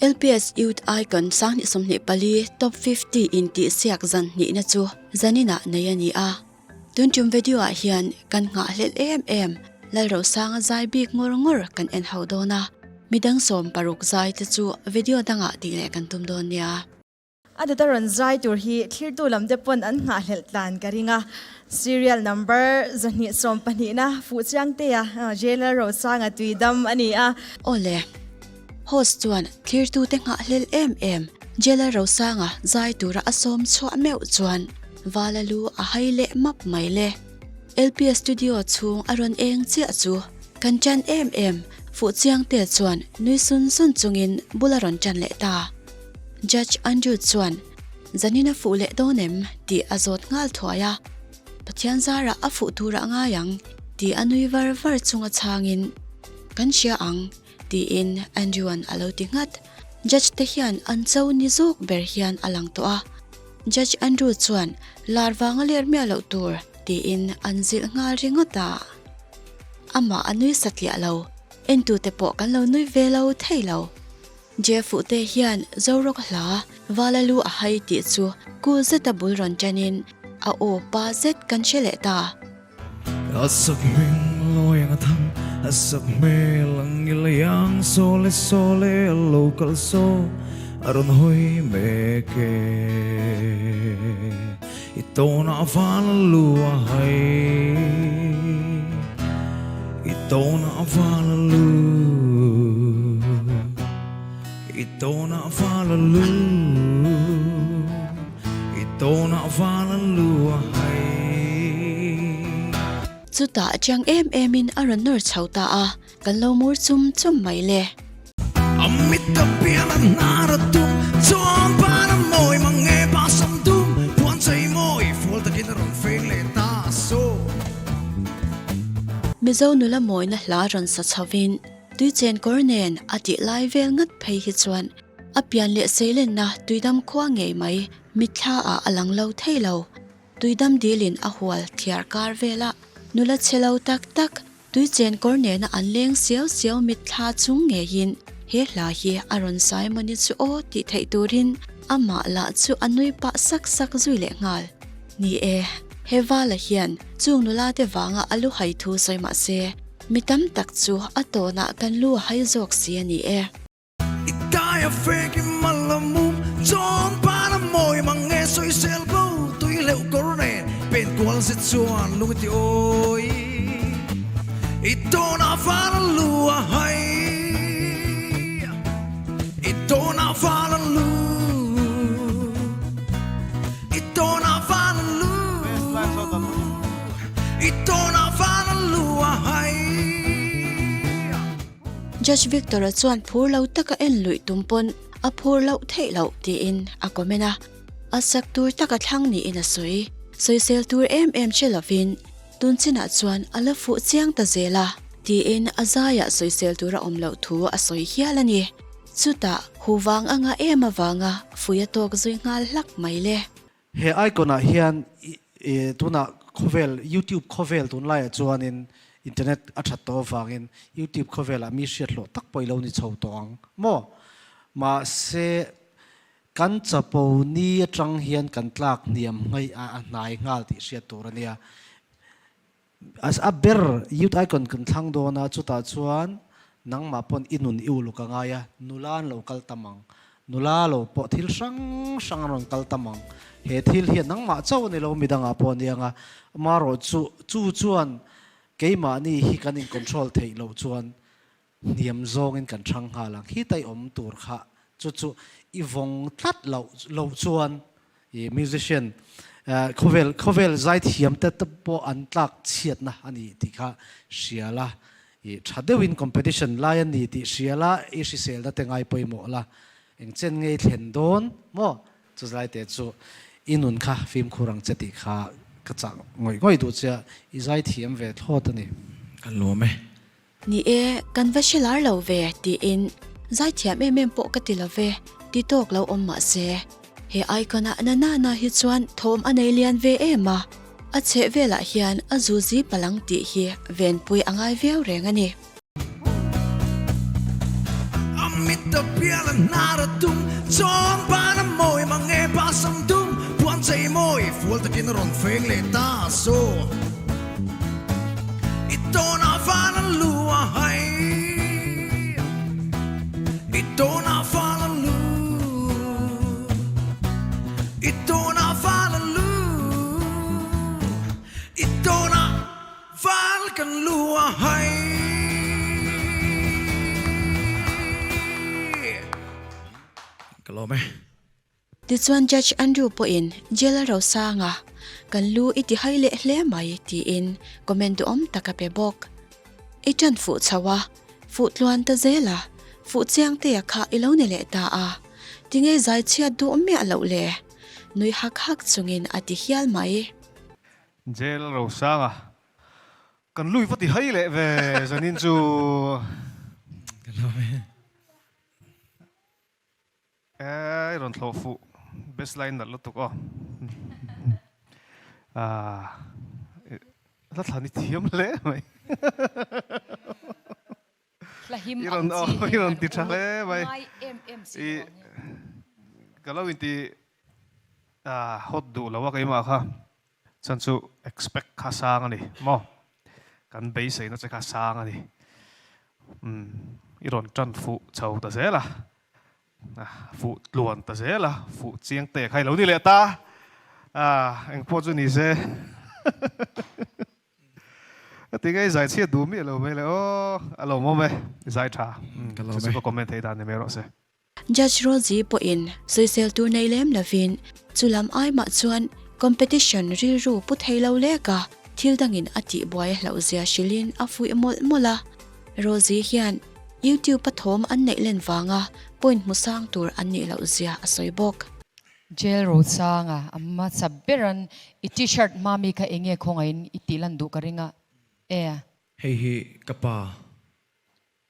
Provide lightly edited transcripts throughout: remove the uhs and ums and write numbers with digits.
LPS Youth Icon 2024 Top 50 intihsiak zan hnihna chu zaninah nei a ni a. Tun tum video ah hian kan nghahhlelh em em Lalrosanga zai bik ngawr ngawr kan en ho dawn a, midang 60 zai te chu video dangah tih leh kan tum dawn nia. A dawta rawn zai tur hi thlirtu lam te pawn an nghahhlelh tlan ka ring a. Serial number 212 na fuh chiang te a Jailer Rosanga tui dam a ni a. Awle, host chuan thlirtu te nghahhlelh em em Jailer Rosanga zai tura a sawm chhuah meuh chuan Vala lu a hai leh map mai le. LPS studio chhung a rawn eng chiah chu kan ṭan em em fuh chiang te chuan nui sun sun chungin bul a rawn ṭan leh ta. Judge Andrew chuan, Zanin a fuh leh dawn em? tih a zawt nghal thuai a. Pathian zarah a fuh tur a ngai ang, tih a nui var var chunga chhangin, Kan hria ang, tiin Andrew-a'n a lo ti nghat. Judge te hian an cho ni zawk ber hian a lang tawh a. Judge Andrew chuan, Lar vanga ler miah loh tur, tiin an zilh nghal ringawt a. Amah a nui satliah lo, entute pawh kan lo nui ve lo thei lo. Jeff-u te hian Zorawk hla Vala lu a hai tih chu cool zeta bul rawn ṭanin a aw pa zet kan hre leh ta. A sak hming lawi ang a thang, a sak hmel ang i lei ang, Sawle sawle a lo kal saw, a rawn hawi mek e. I tawnah vala lu a hai, I tawnah vala lu, I tawnah vala lu, I tawnah vala lu a hai. Chutah chiang em emin a rawn nawr chho ta a, Kan lo mur chum chum mai le. A mit a pian a hnar a tum chuan pan a mawi mang nge pa sam dum puan chei mawi fual takin a rawn feng leh ta so. Mizo nula mawina hla rawn sa chhovin tuichen kawr nen a tih lai vel ngat phei hi chuan a pian leh seilenna tuidam khua ngei mai mitthla ah a lang lo thei lo. Tuidam dilin a hual thliar kar vela nula chhe lo tak tak Tuichen kawr nena an leng siau siau mitthla chung ngeiin he hla hi a rawn sai mawni chu aw tih theih turin amah lah chu a nui pah sak sak zui leh nghal. Ni e, he vala hian chung nula te vanga a lu hai thu sawi mah se, mi tam tak chu a tawnah kan lu a hai zawk si a ni e. I tai a fek i mal a mum chuan pan a mawi mang nge sawisel bo tui hleuh kawr nen pen kual zet chuan lung i ti awi I tawnah val a lu a hai I tawnah val a lu I tawnah val a lu I tawnah val a lu a hai. Judge Victor-a chuan phur lo taka en luih tum pawn a phur loh theih loh tiin a comment a, a sak tur taka thlang niin a sawi. Sawisel tur em em hre lovin tun chinah chuan a la fuh chiang ta zel a tiin a zaiah sawisel tur a awm loh thu a sawi hial a ni. Chutah huvang anga em avanga fui a tawk zui nghal hlak mai le. He icon ah hian tunah khawvel YouTube khawvel tunlaiah chuanin internet a that tawh avangin YouTube khawvelah mi hriat hlawh tak pawh i lo ni chho tawh ang maw? Mahse kan chapo ni atang hian kan tlak hniam ngei a a hnai nghal tih hriat tur a nia. A ber youth icon kan thlang dawn a, chutah chuan nangmah pawn i nun i uluk a ngai a, nula an lo kal tam ang, nula lo pawh thil hrang hrang an rawn kal tam ang, he thil hian nangmah chauh a ni lo midangah pawh a ni ang a, amaherawh chu chu chuan keimahni hi kan in control theih loh chuan hniam zawngin kan thang nghal ang, khi tai awm tur kha chu chu i vawng tlat loh loh chuan i musician khawvel khawvel zaithiam te te pawh an tlak chhiatna a ni tih kha hria la, i tha deuhin competition lai a ni tih hria la, i hriselna te ngai pawimawh la, engchen nge i thlen dawn maw chu zai te chu i nun kha fimkhur ang che tih kha ka chah ngawih ngawih duh che a, i zaithiam ve thlawt a ni. Ka lawm e. Ni e, kan va hre lar lo ve, tiin zaithiam em em pawh ka ti lo ve, ti tawk lo awm mah se. He icon ah na na na hi chuan thawm a nei lian ve em a, a chheh velah hian a zuzi palang tih hi venpui a ngai viau reng a ni. A mit. mit a bial a hnar a tum Chawn ban a mawi mang e pa sam dum Puan chei mawi fual takin a rawn feng leh ta saw I tawnah val a lu a hai I tawnah val a lu I tawnah val a lu I tawnah Val kan lu a hai. Ka lawm e. Tichuan Judge Andrew pawhin Jail a rosang a, kan lu i ti hai leh hle mai tiin comment duhawm tak a pe bawk. I ṭan fuh chho a, fuh tluan ta zel a, fuh chiang te a kha i lo ni leh ta a, tinge zai chhiat duh miah loh le? Nui hak hak chungin a ti hial mai. Jail Rosanga, Kan lui va ti hai leh ve zanin chu. E i rawn thlawh fuh best line nalh lutuk aw. Hla thlan i thiam hle mai. Hlahim ang chi hi I rawn ti tha hle mai. Ngai em em si lo ang hi. Ka lo inti hot duh lo a keimah kha chuan chu expect kha sang a ni maw kan beiseina che kha sang a ni umm i rawn tan fuh chho ta zel a fuh tluan ta zel a fuh chiang te kha i lo ni leh ta engpawh chu ni se. Ka ti ngei zai chhiat duh miah lo mai le aw, a lawmawm e, i zai tha. Chu chu ka comment thei dan ni mai rawh se. Judge Rosie pawhin sawisel tur nei lem lovin chu lam ai mah chuan competition rilru pu thei lo lek a, thil dangin a tihbuai a hlauh zia hrilhin a fuih mawlh mawlh a. Rosie hian YouTube a thawm an neih len vanga point hmu sang tur an nih loh zia a sawi bawk. Jail Rosanga a hmasa beran i t-shirt hma mi kha enge khawngaihin i tih lan duh ka ring a e. Hei hi ka pa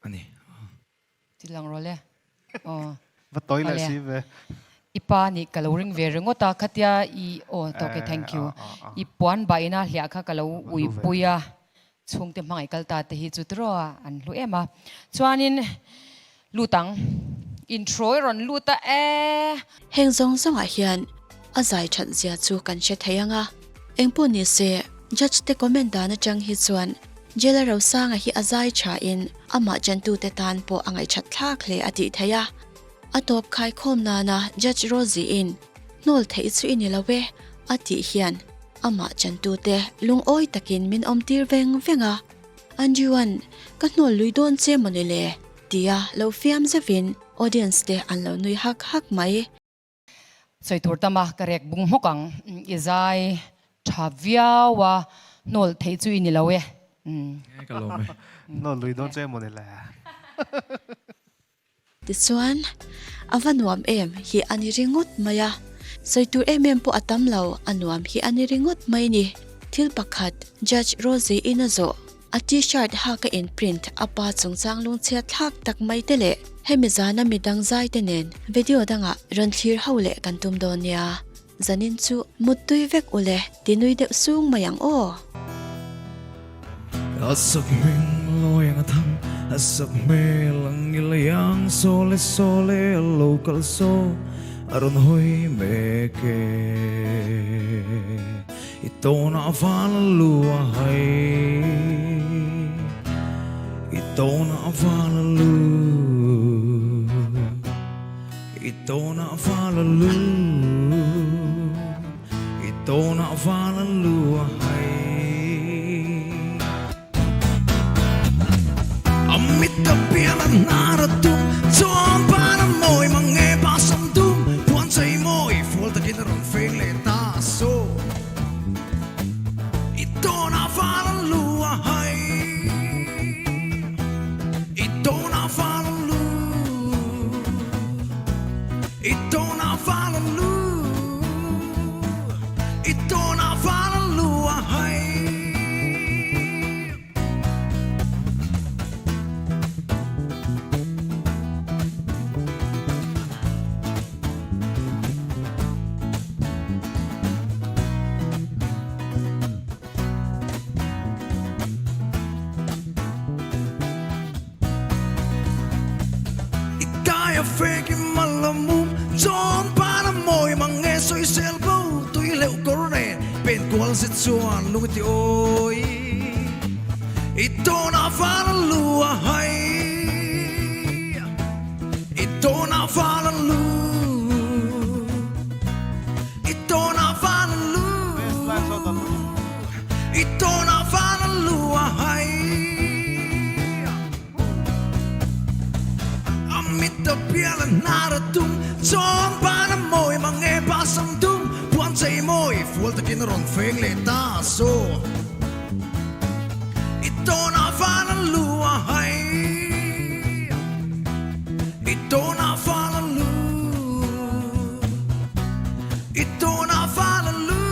a ni. Ti lang rawh le. Aw. Va tawi leh si ve. I pa nih ka lo ring ve ringawt a khatia i aw tawk e thank you. I puan bahina hliah kha ka lo uipui a chhungte hmangaih kal ta te hi chu tiraw a an hlu em a. Chuanin lut ang. Intro i rawn lut a e. Heng zawng zawngah hian a zai that zia chu kan hre thei ang a. Engpawh ni se, judge te comment dan atang hi chuan Jela Rosanga hi a zai tha in amah chantute tan pawh a ngaihthat thlak hle a tih theih a. A tawp khaikhawm nana Judge Rosie in hnawl theih chu i ni lo e a tih hian Amah chantute lungawi takin min awmtir veng veng a, Andrew-a'n ka hnawl lui dawn che maw ni le? tia lo fiam zeuhin audience te an lo nui hak hak mai. Sawi tur tama ka rek bung hmawk ang, i zai tha viau a, hnawl theih chu i ni lo e. Ka lawm e. Hnawl lui dawn che maw ni le? Tichuan, a va nuam em hi a ni ringawt mai a, sawi tur em em pawh a tam lo, a nuam hi a ni ringawt mai ni. Thil pakhat, Judge Rosie in a zawh, a T-shirt hak a in print a pa chungchang lungchhiat thlak tak mai te leh hemi zana midang zai te nen video dangah rawn thlir ho leh kan tum dawn nia. Zanin chu muttui vek u le, ti nui deuh sung mai ang aw. A sak hming lawi ang a thang, a sak hmel ang i lei ang, Sawle sawle a lo kal saw, a rawn hawi mek e. I tawnah val a lu a hai, i tawnah val a lu. I tawnah val a lu, i tawnah val a lu a hai. A mit a pian a hnar a tum, chuan pan a mawi mang nge pa sam dum, puan chei mawi fual takin a rawn feng leh ta so. I tawnah val a lu a hai, i tawnah val a lu, i tawnah val a lu, i tawnah val a lu a hai. dai a fek i mal a mum Chawn pan a mawi mang nge sawisel bo tui hleuh kawr nen pen kual zet chuan lung i ti awi I tawnah val a lu a hai I tawnah val a lu I tawnah val a lu I tawnah val a lu a hai A mit a bial a hnar a tum Chawn ban a mawi mang e pa sam dum Puan chei mawi fual takin a rawn feng leh ta so I tawnah val a lu a hai I tawnah val a lu I tawnah val a lu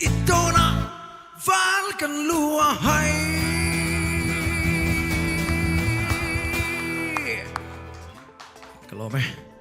I tawnah Val kan lu a hai. Ka lawm e.